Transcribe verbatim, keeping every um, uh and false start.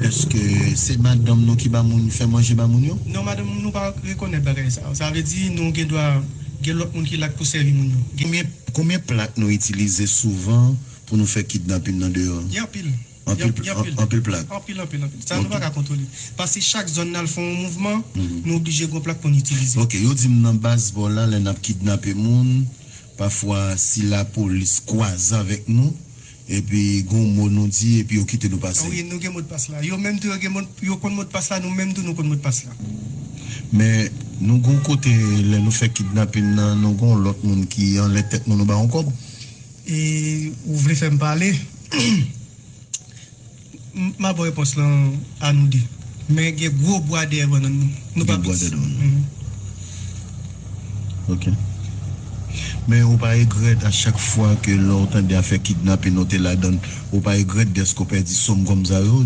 Èske se madanm nou ki ba moun, fè manje ba moun yo? Non, madanm nou pa rekonèt bagay sa. Sa vle di nou gen dwa gen lòt moun ki la k pou sèvi moun yo. Gen Konbyen, konbyen plak nou itilize souvan pou nou fè kidnapin nan deyò? Gen anpil. Anpil, Gen- gen anpil. Anpil plak. Anpil, anpil, anpil. Sa nou Ok. pa ka kontwole. Paske chak zòn n al fè yon mouvman, Mhm. nou oblije gen yon plak pou n itilize. Ok, yo di m nan baz bò la, lè n ap kidnape moun, pafwa si lapolis kwaze avèk nou, epi gon mo nou di, epi yo kite nou pase. Wi, nou gen modpas la. Yo menm tou yo gen mod, yo konn modpas la, nou menm tou nou konn modpas la. Men nou gon kote lè nou fè kidnapin nan, nou gon lòt moun ki anlè tèt nou, nou ba yon kòb. E ou vle fè m pale? M a ba w repons lan a nou de. Men gen gwo bwa dèyè bannann nou. Nou pa Gen bwa dèyè bannann. Ok. Men ou pa regrèt a chak fwa ke lè w tande afè kidnapin ou te ladann, ou pa regrèt dèske w pèdi sòm kòm sa yo,